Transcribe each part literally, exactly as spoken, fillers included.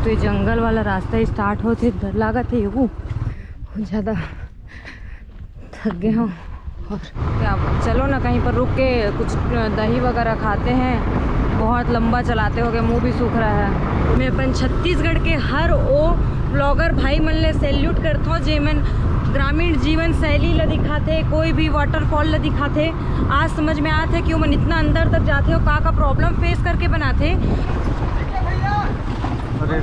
तो ये जंगल वाला रास्ता ही स्टार्ट होथे, डर लागत हे एगो ज्यादा। थक गए हो। और क्या, चलो ना कहीं पर रुक के कुछ दही वगैरह खाते हैं। बहुत लंबा चलाते हो गए, मुंह भी सूख रहा है। मैं अपन छत्तीसगढ़ के हर ओ ब्लॉगर भाई मन ले सैल्यूट करता हूँ, जे मन ग्रामीण जीवन शैली ला दिखाते, कोई भी वाटरफॉल ला दिखाते। आज समझ में आते कि ओमन इतना अंदर तक जाते हो, का का प्रॉब्लम फेस करके बनाते। अरे।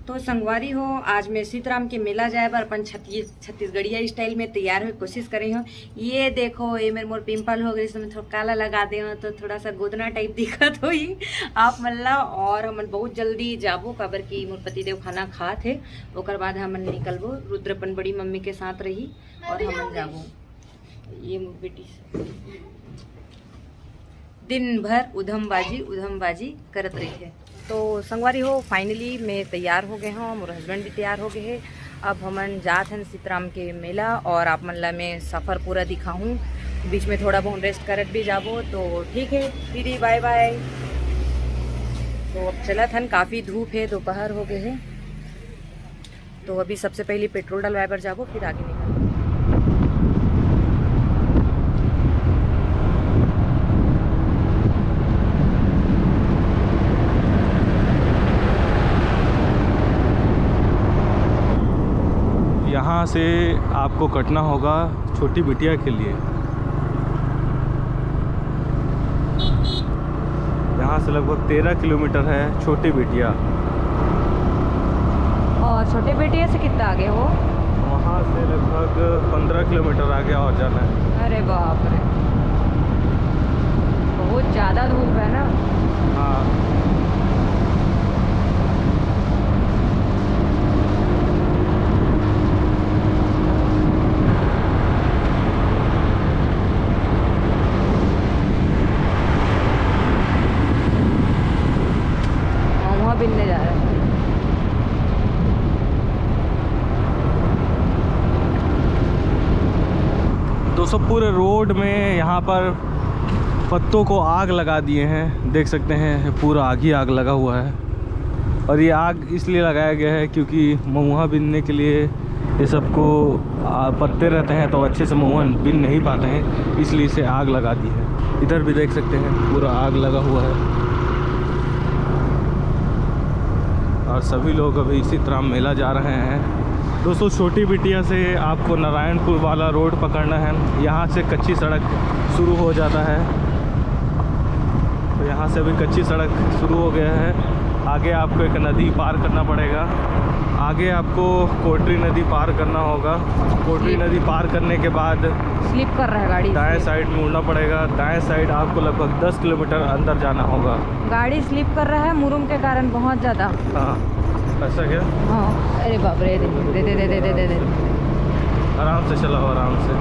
तो संगवारी हो, आज मैं सीतराम के मेला जाए बर अपन छत्तीस छत्तीसगढ़िया स्टाइल में तैयार होए कोशिश करे हो। ये देखो, ये मेर मोर पिंपल हो गई, इसमें थोड़ा काला लगा दे हो, तो थोड़ा सा गोदना टाइप दिखत होई आप मन ला। और हमन बहुत जल्दी जाबो, काबर कि मोर पतिदेव खाना खात हे, ओकर बाद हमन निकलबो। रुद्र अपन बड़ी मम्मी के साथ रही और हमन जाबो। ये मोर बेटी से दिन भर उधमबाजी उधमबाजी करत रहिथे। तो संगवारी हो, फाइनली मैं तैयार हो गए हूँ, मोर हस्बैंड भी तैयार हो गए हैं। अब हमन जात हन सीतराम के मेला और आप मन ला मैं सफ़र पूरा दिखाहूँ। बीच में थोड़ा बहुत रेस्ट करत भी जाबो, तो ठीक है, फिर बाय बाय। तो अब चलत हन, काफ़ी धूप है, दोपहर हो गए है। तो अभी सबसे पहले पेट्रोल डलवाए बर जाबो, फिर आगे निकल। यहाँ से आपको कटना होगा छोटी बिटिया के लिए। यहाँ से लगभग तेरह किलोमीटर है छोटी बिटिया। और छोटे बिटिया से कितना आगे हो? वहाँ से लगभग पन्द्रह किलोमीटर आगे और जाना है। अरे बाप रे, बहुत ज़्यादा धूप है ना। हाँ। महुआ बिनने जा रहे हैं। दोस्तों, पूरे रोड में यहाँ पर पत्तों को आग लगा दिए हैं। देख सकते हैं, पूरा आग ही आग लगा हुआ है। और ये आग इसलिए लगाया गया है क्योंकि महुआ बिनने के लिए ये सबको, आ, पत्ते रहते हैं तो अच्छे से महुआ बिन नहीं पाते हैं, इसलिए इसे आग लगा दी है। इधर भी देख सकते हैं, पूरा आग लगा हुआ है। और सभी लोग अभी सीतराम मेला जा रहे हैं। दोस्तों, छोटी बिटिया से आपको नारायणपुर वाला रोड पकड़ना है। यहाँ से कच्ची सड़क शुरू हो जाता है। तो यहाँ से अभी कच्ची सड़क शुरू हो गया है। आगे आपको एक नदी पार करना पड़ेगा। आगे आपको कोटरी नदी पार करना होगा। कोटरी नदी पार करने के बाद स्लिप कर रहा है गाड़ी, दाएं साइड मुड़ना पड़ेगा। दाएं साइड आपको लगभग दस किलोमीटर अंदर जाना होगा। गाड़ी स्लिप कर रहा है मुरुम के कारण बहुत ज़्यादा। हाँ, ऐसा क्या? हाँ, अरे बाप रे, दे, दे, दे। आराम से चलाओ, आराम से।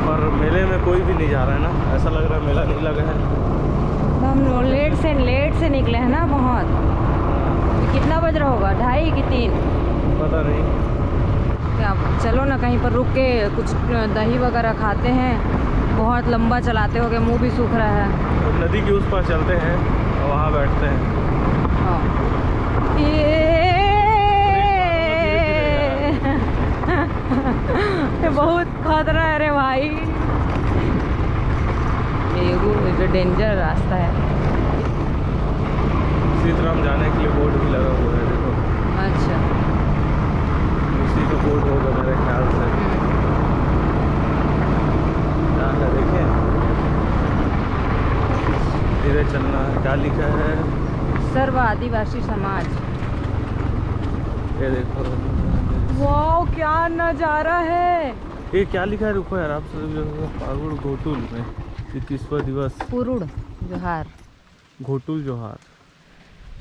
पर मेले में कोई भी नहीं जा रहा है ना, ऐसा लग रहा है मेला नहीं लगा है। हम लोग लेट से, लेट से निकले हैं ना बहुत। कितना बज रहा होगा, ढाई कि तीन? पता नहीं। क्या, चलो ना कहीं पर रुक के कुछ दही वगैरह खाते हैं। बहुत लंबा चलाते हो गए, मुंह भी सूख रहा है। नदी के उस पार चलते हैं, वहाँ बैठते हैं। हाँ। ये ये बहुत खतरा है रे भाई। ये वो, ये तो डेंजर रास्ता है। सीतराम जाने के लिए बोर्ड भी लगा हुआ है, देखो। अच्छा। उसी का बोर्ड होगा मेरे ख्याल से। हम्म। यहाँ का देखें, धीरे चलना है। क्या लिखा है? सर्व आदिवासी समाज। ये देखो। वाओ, क्या नज़ारा है। ये क्या लिखा है? रुको यार, आप सब, पागुड़ घोटुल में इक्कीसवाँ दिवस। पुरुड़ जोहार। घोटुल जोहार।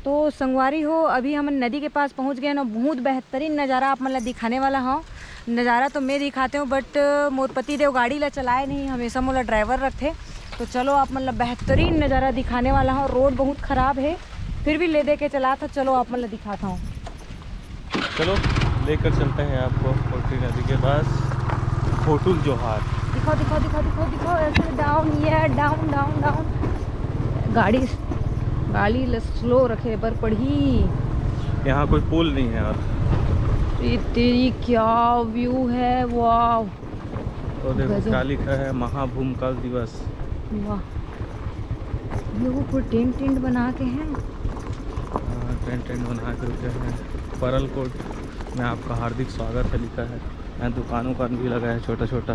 तो संगवारी हो, अभी हमन नदी के पास पहुंच गए हैं ना। बहुत बेहतरीन नज़ारा आप मन ला दिखाने वाला हूँ। नज़ारा तो मैं दिखाते हूँ, बट मोर पति देव गाड़ी ला चलाए नहीं, हमेशा मोला ड्राइवर रखते। तो चलो, आप मन ला बेहतरीन नज़ारा दिखाने वाला हूँ। रोड बहुत ख़राब है, फिर भी ले दे के चला था। चलो, आप मन ला दिखाता हूँ। चलो, लेकर चलते हैं आपको कोटरी नदी के पास। होटुल जोहार। दिखाओ, दिखाओ, दिखाओ, दिखाओ, दिखाओ, ऐसे डाउन, ये डाउन, डाउन, डाउन। गाड़ी, गाड़ी ल स्लो रखे बर पड़ही। यहाँ कोई पुल नहीं है यार। ये तेरी, क्या व्यू है, वाह। तो देखो गजब। क्या लिखा है, महाभूमकाल दिवस। वाह, ये वो पूरे टेंट, टेंट बना के हैं। हाँ, टेंट, टेंट बना के रुके हैं। परल कोट में आपका हार्दिक स्वागत है लिखा है। यहाँ दुकान, उकान भी लगा है छोटा, छोटा।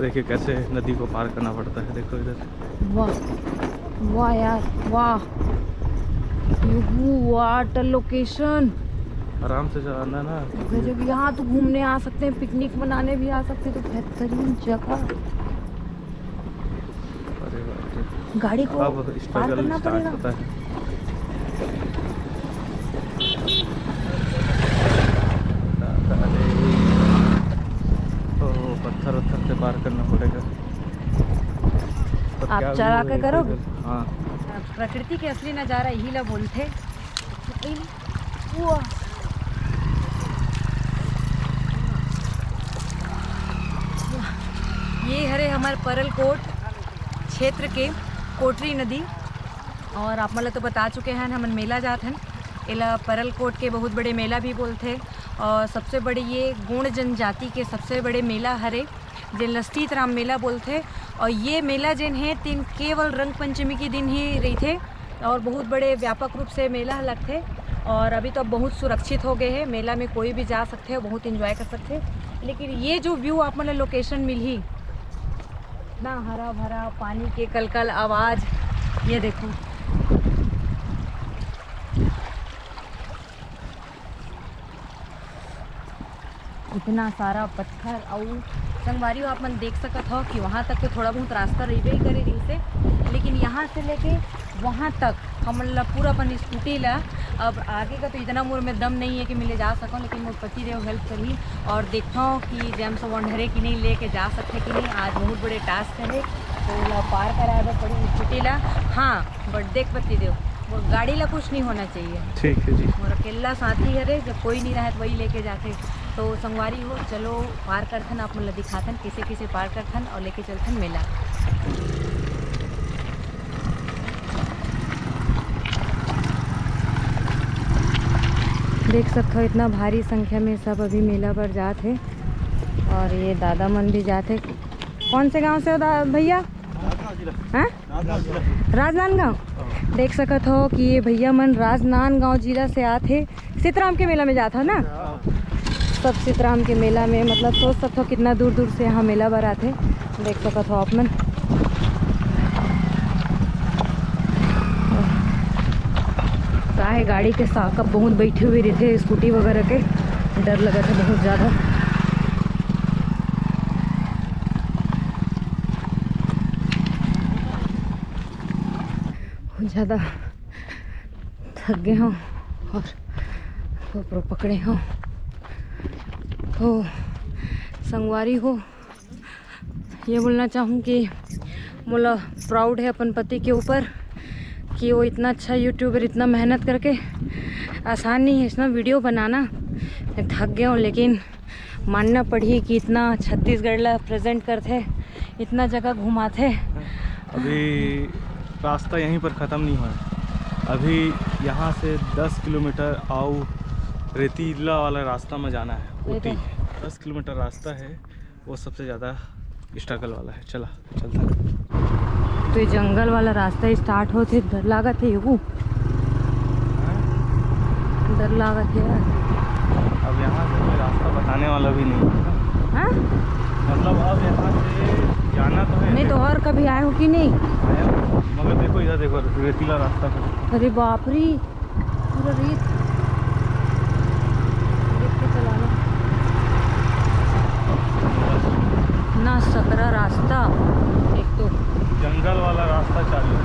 देखिए कैसे नदी को पार करना पड़ता है। देखो इधर। वाह, वाह यार, वाह। What a location। आराम से जाना ना। गजब, यहाँ तो घूमने आ सकते हैं, पिकनिक मनाने भी आ सकते हैं, तो बेहतरीन जगह। अरे बाप रे। गाड़ी को अब पार struggle करना start पड़ेगा। होता है। अरे, ओ, पत्थर, पत्थर से पार करना पड़ेगा। पर आप क्या चला व्यू के है, करो। हाँ। प्रकृति के असली नजारा यही ला बोलथे। वाह। ये हरे हमर परलकोट क्षेत्र के कोटरी नदी। और आप मन ला तो बता चुके हन, हमन मेला जात हन। एला परलकोट के बहुत बड़े मेला भी बोलथे और सबसे बड़े ये गोंड जनजाति के सबसे बड़े मेला हरे, जेन ला सीतराम मेला बोलथे। और ये मेला जेन हे, तेन केवल रंग पंचमी के दिन ही रहिथे और बहुत बड़े व्यापक रूप से मेला लगथे। और अभी तो बहुत सुरक्षित हो गए हे, मेला में कोई भी जा सकथे, बहुत enjoy कर सकथे। लेकिन ये जो व्यू आप मन ला लोकेशन मिलही, इतना हरा भरा, पानी के कलकल आवाज, ये देखो। इतना सारा पत्थर। अउ संगवारी हो, आप मन देख सकत हो कि वहाँ तक तो थोड़ा बहुत रास्ता रहिबे ही करे रहिसे, लेकिन यहाँ से लेके वहाँ तक हमन ला पूरा अपन स्कूटी ला, अब आगे का तो इतना मोर में दम नहीं है कि मैं ले जा सकूँ, लेकिन मोर पति देव हेल्प करही। और देखता हूँ कि जेम्स बॉन्ड हरे कि नहीं, लेके जा सकथे कि नहीं। आज बहुत बड़े टास्क है, तो ओला पार कराए बर पड़ी स्कूटी ला। हाँ, बट देख पति देव, मोर गाड़ी ला कुछ नहीं होना चाहिए। ठीक है जी। मोर अकेला साथी हरे, जब कोई नहीं रहे तो वही लेके जाथे। तो संगवारी हो, चलो पार करथन, आप मन ला दिखाथन कैसे कैसे पार करथन और लेके चलथन मेला। देख सकथो, इतना भारी संख्या में सब अभी मेला बर जात हे और ये दादा मन भी जात हे। कौन से गांव से हो दा-, भैया? हाँ? राजनांदगांव। देख सकत हो कि ये भैया मन राजनांदगांव जिला से आत हे, सीतराम के मेला में जात हो ना। सब सीतराम के मेला में, मतलब, सोच सकत हो कितना दूर दूर से यहाँ मेला बर आथे। देख सकत हो आप मन, काहे गाड़ी के साकब बहुत बैठे हुए रहिथे, स्कूटी वगैरह के डर लगत हे बहुत ज़्यादा। बहुत ज़्यादा थक गए हों और GoPro पकड़े हों। हो संगवारी हो, ये बोलना चाहूँ कि मोला proud है अपन पति के ऊपर कि वो इतना अच्छा YouTuber, इतना मेहनत करके, आसान नहीं है इतना video बनाना। मैं थक गया हूँ, लेकिन मानना पड़ही कि इतना छत्तीसगढ़ ला present करथे, इतना जगह घुमाथे। अभी रास्ता यहीं पर ख़त्म नहीं हुआ है। अभी यहाँ से दस किलोमीटर आउ रेतीला वाला रास्ता में जाना है, ये तो ऊटी। दस किलोमीटर रास्ता है, वो सबसे ज़्यादा struggle वाला है। चला, चलता है। तो ये जंगल वाला रास्ता ही start होथे, डर लागत हे, एगो डर लागत हे यार। अब यहाँ से कोई रास्ता बताने वाला भी नहीं है। हाँ? मतलब, अब यहाँ से जाना तो है। नहीं तो और कभी आए हो कि नहीं? आया हूँ, मगर देखो, इधर देखो, रेतीला रास्ता है। अरे बाप रे, पूरा रेत, देख के चलाना। ना सकरा रास्ता, एक तो जंगल वाला रास्ता चालू है।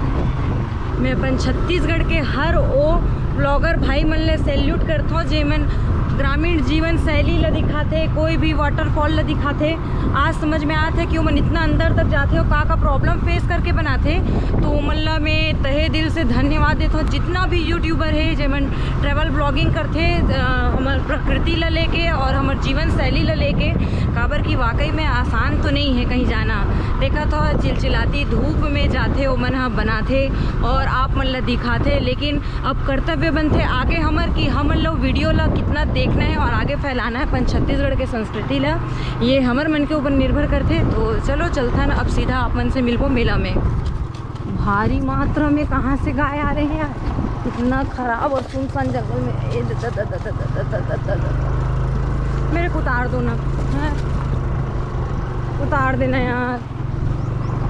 मैं अपन छत्तीसगढ़ के हर ओ vlogger भाई मन ले salute करथों, जे मन ग्रामीण जीवन शैली ला दिखाथे, कोई भी waterfall ला दिखाथे। आज समझ में आथे कि ओमन इतना अंदर तक जाथे और का का problem face करके बनाथे। तो ओमन ला मैं तहे दिल से धन्यवाद देथों, जितना भी YouTuber हे जेमन travel vlogging करथे, अ, हमर प्रकृति ला लेके और हमर जीवन शैली ला लेके, काबर कि वाकई में आसान तो नहीं है कहीं जाना। देखा तो चिलचिलाती धूप में जाथे ओमन ह बनाथे और आप मन ला दिखाथे, लेकिन अब कर्तव्य बनथे आगे हमर कि हमन लोग video ला कितना देखना है और आगे फैलाना है अपन छत्तीसगढ़ के संस्कृति ला, ये हमर मन के ऊपर निर्भर करथे। तो चलो चलथन, अब सीधा आप मन से मिलबो मेला में। भारी मात्रा में कहाँ से गाय आ रहे हैं यार, इतना खराब और सुनसान जंगल में। ए, द, द, द, मेरे को उतार दो ना, हैं? उतार देना यार,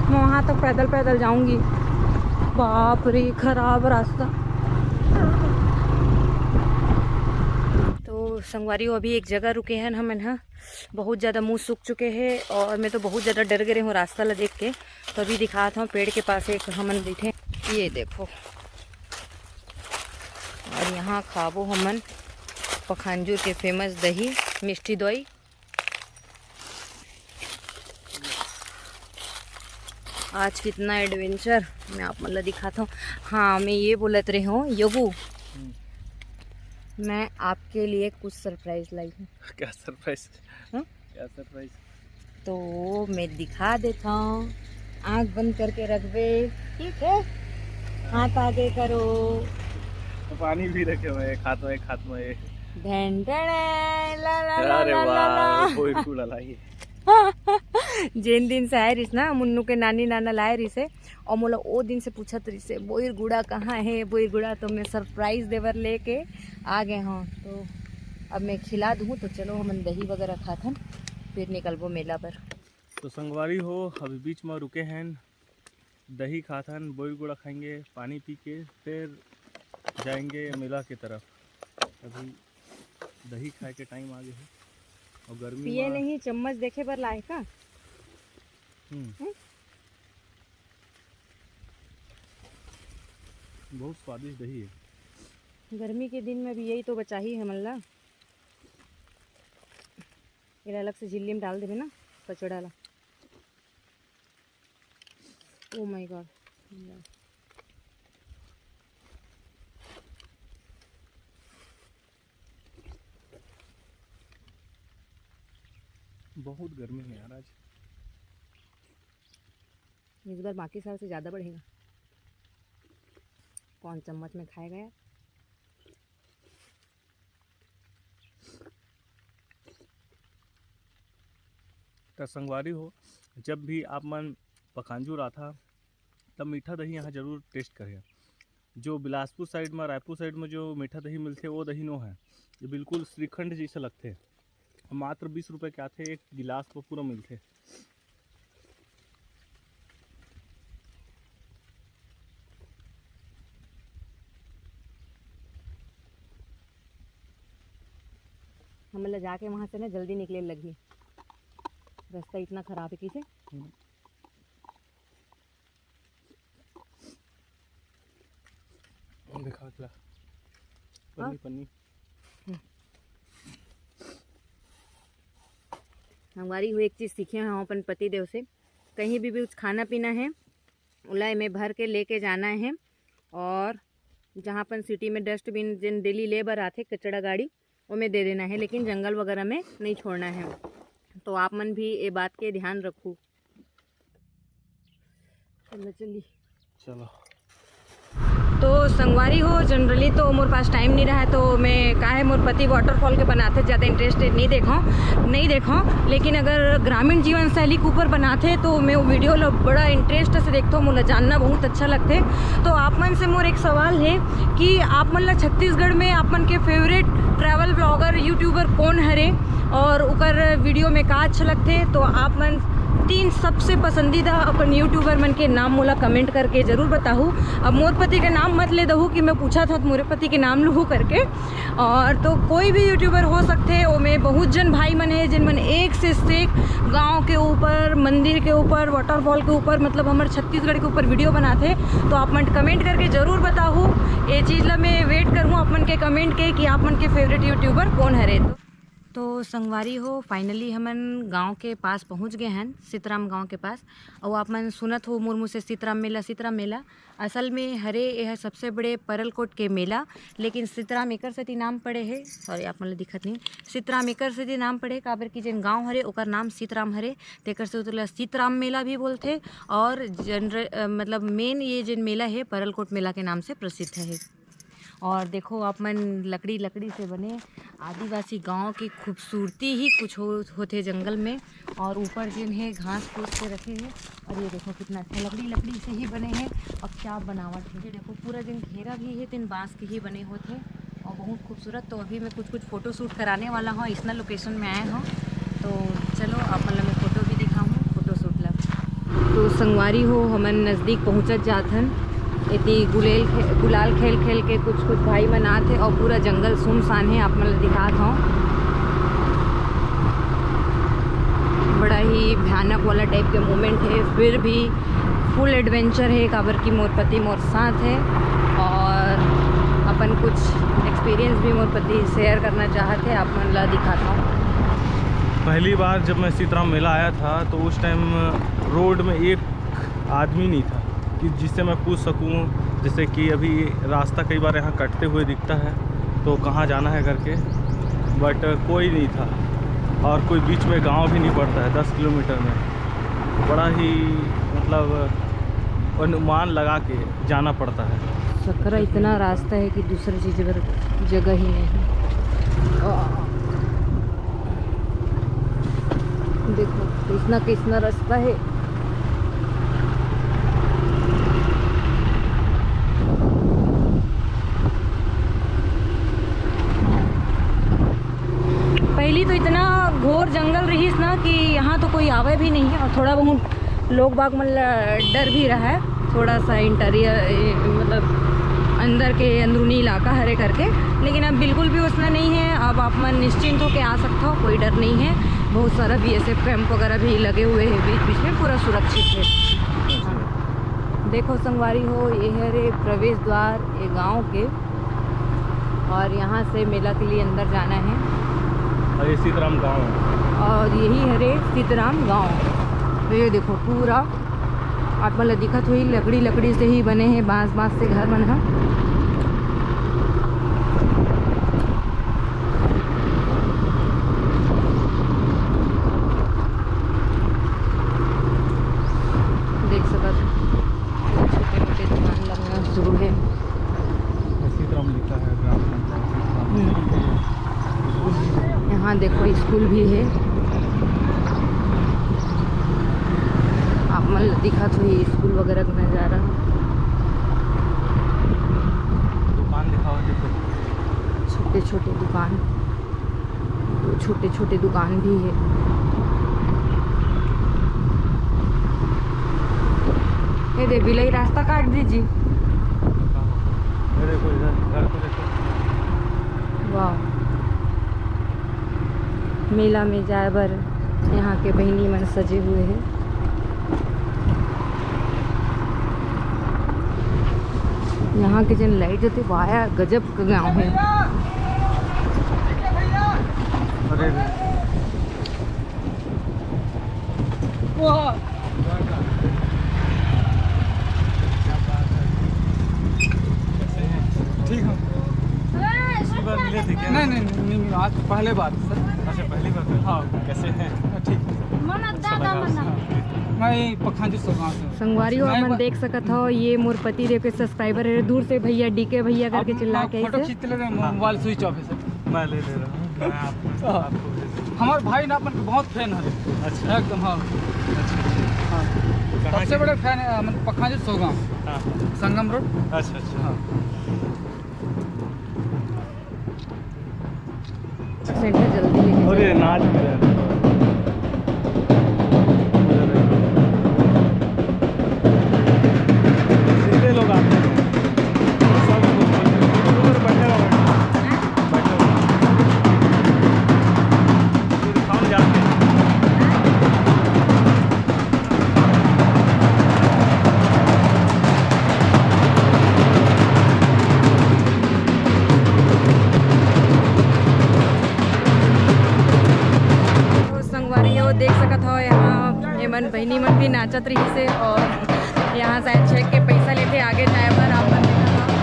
मैं वहाँ तक पैदल पैदल जाऊँगी। बाप रे, खराब रास्ता। तो संगवारी हो, अभी एक जगह रुके हैं हमन ह, बहुत ज़्यादा मुँह सूख चुके हैं और मैं तो बहुत ज़्यादा डर गए हूँ रास्ता ला देख के। तो अभी दिखात हूँ, पेड़ के पास एक हमन बैठे, ये देखो। और यहाँ खाबो हमन पखांजूर के famous दही, मिष्टी दोई। आज कितना adventure मैं आप मन ला दिखाता हूँ। हाँ, मैं ये बोलत रहे हूँ, योगू, मैं आपके लिए कुछ surprise लाई हूँ। क्या surprise? हाँ? क्या surprise? तो मैं दिखा देता हूँ, आँख बंद करके रखबे, ठीक है? हाथ आगे करो। तो पानी भी रखे हुए हैं, एक हाथ में, एक हाथ में ये। ढेन ढेन, ला ला ला अरे ला ला वाह, ला। कोई कूड़ा लाई। जेन दिन से आए रिस ना, मुन्नू के नानी नाना लाए रिस हे, और मोला ओ दिन से पूछत रिस हे, "बोईर गुड़ा कहाँ है, बोईर गुड़ा?" तो मैं surprise देबर लेके आ गए हूँ। तो अब मैं खिला दूँ, तो चलो हमन दही वगैरह खाथन, फिर निकलबो मेला पर। तो संगवारी हो, अभी बीच में रुके हैं, दही खाथन, बोईर गुड़ा खाएंगे, पानी पी के फिर जाएंगे मेला की तरफ। अभी दही खाए के time आ गए है और गर्मी पिए में नहीं, चम्मच देखे बर लाए का? हम्म। हम्म? बहुत स्वादिष्ट दही है। गर्मी के दिन में भी यही तो बचाही हमन ला। एला अलग से झिल्ली में डाल देबे ना, कचड़ा ला। Oh my God। बहुत गर्मी है यार आज। इस बार बाकी साल से ज़्यादा बढ़ेगा। कौन चम्मच में खाएगा यार? तो संगवारी हो, जब भी आप मन पखांजूर आथा, तब मीठा दही यहाँ जरूर taste करें। जो बिलासपुर side में, रायपुर side में जो मीठा दही मिलथे, वो दही नो है, ये बिल्कुल श्रीखंड जैसा लगथे। मात्र बीस रुपये के आथे, एक गिलास में पूरा मिलथे। हमन ला जाके वहाँ से ना जल्दी निकले लगही, रास्ता इतना खराब है। किसे हम्म। देखा एकला। हाँ? पन्नी, पन्नी। हम्म। संगवारी हो, एक चीज सीखे हूँ अपन पति देव से, कहीं भी, भी कुछ खाना पीना है, ओला एमे भर के लेके जाना है। और जहाँ अपन city में dustbin जेन daily ले बर आथे कचड़ा गाड़ी, ओमे दे देना है, लेकिन जंगल वगैरह में नहीं छोड़ना है। तो आप मन भी ये बात के ध्यान रखू। चलो चली। चलो। तो संगवारी हो, generally तो मोर पास time नहीं रहा है, तो मैं, काहे मोर पति waterfall के बनाथे ज़्यादा interested नहीं देखा, नहीं देखा। लेकिन अगर ग्रामीण जीवन शैली के ऊपर बनाथे तो मैं वो video ला बड़ा interest से देखता हूँ, मोला जानना बहुत अच्छा लगथे। तो आप मन से मोर एक सवाल है कि आप मन ला छत्तीसगढ़ में आप मन के favourite travel vlogger, YouTuber कौन हरे और ओकर video में का अच्छा लगथे? तो आप मन तीन सबसे पसंदीदा अपन YouTuber मन के नाम मोला comment करके जरूर बताहू। अब मोर पति के नाम मत ले दहू कि मैं पूछा था, मोरे पति के नाम लूहू करके। और तो कोई भी YouTuber हो सकथे, ओमे बहुत जन भाई मन हे, जिन मन एक से एक गांव के ऊपर, मंदिर के ऊपर, waterfall के ऊपर, मतलब हमर छत्तीसगढ़ के ऊपर video बनाथे। तो आप मन comment करके जरूर बताहू, ये चीज ला मैं wait करूँ आप मन के कमेंट के कि आप मन के फेवरेट यूट्यूबर कौन हरे। तो तो संगवारी हो, फाइनली हमन गांव के पास पहुंच गए हैं, सीतराम गांव के पास। और आप मन सुनत हो मुर्मू से सीतराम मेला, सीतराम मेला। असल में हरे यह सबसे बड़े परलकोट के मेला, लेकिन सीतराम एकर सेती नाम पड़े है, सॉरी, आप मन ल दिखत नहीं, सीतराम एकर सेती नाम पड़े, काबर कि जेन गांव हरे ओकर नाम सीतराम हरे, तेकर से ओला सीतराम मेला भी बोलथे। और जनर-, अ, मतलब मेन ये जेन मेला है परलकोट मेला के नाम से प्रसिद्ध है। और देखो आप मन, लकड़ी, लकड़ी से बने आदिवासी गांव की खूबसूरती ही कुछ हो, होथे जंगल में। और ऊपर जिन है घास फूस के रखे हैं। और ये देखो कितना अच्छा लकड़ी, लकड़ी से ही बने हैं। और क्या बनावट है, ये देखो पूरा जिन घेरा भी है, तिन बांस के ही बने होते हैं। और बहुत खूबसूरत। तो अभी मैं कुछ कुछ फ़ोटो शूट कराने वाला हूँ, इसना लोकेशन में आए हूँ। तो चलो आप मन ल मैं फ़ोटो भी दिखाऊँ, फ़ोटो शूट ला। तो संगवारी हो, हमन नज़दीक पहुँचत जात हन। एती गुलेल खे-, गुलाल खेल खेल के कुछ कुछ भाई मन आत हे और पूरा जंगल सुनसान है। आप मन ल दिखात हूँ, बड़ा ही भयानक वाला टाइप के मोमेंट है, फिर भी फुल एडवेंचर है, काबर कि मोर पति मोर साथ है और अपन कुछ एक्सपीरियंस भी मोर पति शेयर करना चाहत है, आप मन ला दिखाता हूँ। पहली बार जब मैं सीतराम मेला आया था तो उस टाइम रोड में एक आदमी नहीं था कि जिससे मैं पूछ सकूँ, जैसे कि अभी रास्ता कई बार यहाँ कटते हुए दिखता है तो कहाँ जाना है करके, बट कोई नहीं था। और कोई बीच में गांव भी नहीं पड़ता है दस किलोमीटर में। बड़ा ही, मतलब, अनुमान लगा के जाना पड़ता है। सकरा इतना रास्ता है कि दूसरी चीज़ पर जगह ही नहीं। आ, देखो कितना कितना रास्ता है। पहली तो इतना घोर जंगल रहीस ना कि यहाँ तो कोई आवे भी नहीं है और थोड़ा बहुत लोग बाग मन ला डर भी रहा है, थोड़ा सा इंटीरियर, ए, मतलब अंदर के अंदरूनी इलाका हरे करके। लेकिन अब बिल्कुल भी उसना नहीं है, अब आप मन निश्चिंत होके आ सकते हो, कोई डर नहीं है। बहुत सारा बीएसएफ कैंप वगैरह भी लगे हुए हैं बीच बीच में, पूरा सुरक्षित है। देखो संगवारी हो, ये है रे प्रवेश द्वार ये गांव के, और यहाँ से मेला के लिए अंदर जाना है। और ये सीतराम गांव है। और यही हरे सीतराम गांव। तो ये देखो पूरा आप मन ल दिखत होही, लकड़ी, लकड़ी से ही बने हैं, बांस, बांस से घर मन ह। देख सकत हो, छोटे मोटे दुकान लगना शुरू है। सीतराम लिखा है, ग्राम पंचायत। हम्म। यहाँ देखो, स्कूल भी है। आप मन ल दिखत होही स्कूल वगैरह का नज़ारा। दुकान दिखाओ, देखो। छोटे छोटे दुकान, तो छोटे छोटे दुकान भी है। ये दे बिलाई, रास्ता काट दीजिए। ये देखो, इधर घर को देखो। वाह, मेला में जाए बर यहाँ के बहिनी मन सजे हुए हैं। यहाँ के जन लाइट जते वाया गजब का गाँव है। अरे रे। ठीक हो। पिछली बार मिले थे क्या? नहीं, नहीं, नहीं, नहीं, आज पहले बार, सर। अच्छा, पहली बार मिले। हाँ। कैसे हैं? ठीक। मन अच्छा दादा लगा। मन। मैं पखांजू सोगांव से। संगवारी हो, मैं अपन ब- देख सकत हो, ये मोर पति देव के सब्सक्राइबर है, दूर से भैया, डीके भैया करके आप चिल्ला आप के फोटो ऐसे। खींच ले रहे हैं, हाँ। मोबाइल स्विच ऑफ है, सर। मैं ले ले रहा हूँ, मैं आपको, हाँ। आपको भेज दूँ। हमारे भाई ना अपन के बहुत फैन है। अच्छा। एकदम, हाँ। अच्छा, अच्छा। हाँ। तो कहाँ सबसे के? बड़े फैन है, मतलब, पखांजू सोगांव। हाँ, हाँ। संगम रोड। अच्छा, अच्छा। हाँ। सेंटर जल्दी लेके अरे, चलो। नाच भी रहे हैं। जितने लोग आते हैं, सब यूट्यूबर बैठे रहो, बैठे रहो। बैठे रहो। फिर हम जाते हैं। अपन बहिनी मन भी नाचत रहिस हे और यहाँ शायद check के पैसा लेथे आगे जाए बर। आप मन देखत हव।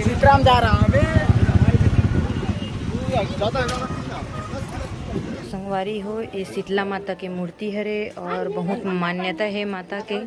सीतराम जा रहा हूँ अभी। संगवारी हो, ये शीतला माता के मूर्ति हरे और बहुत मान्यता है माता के।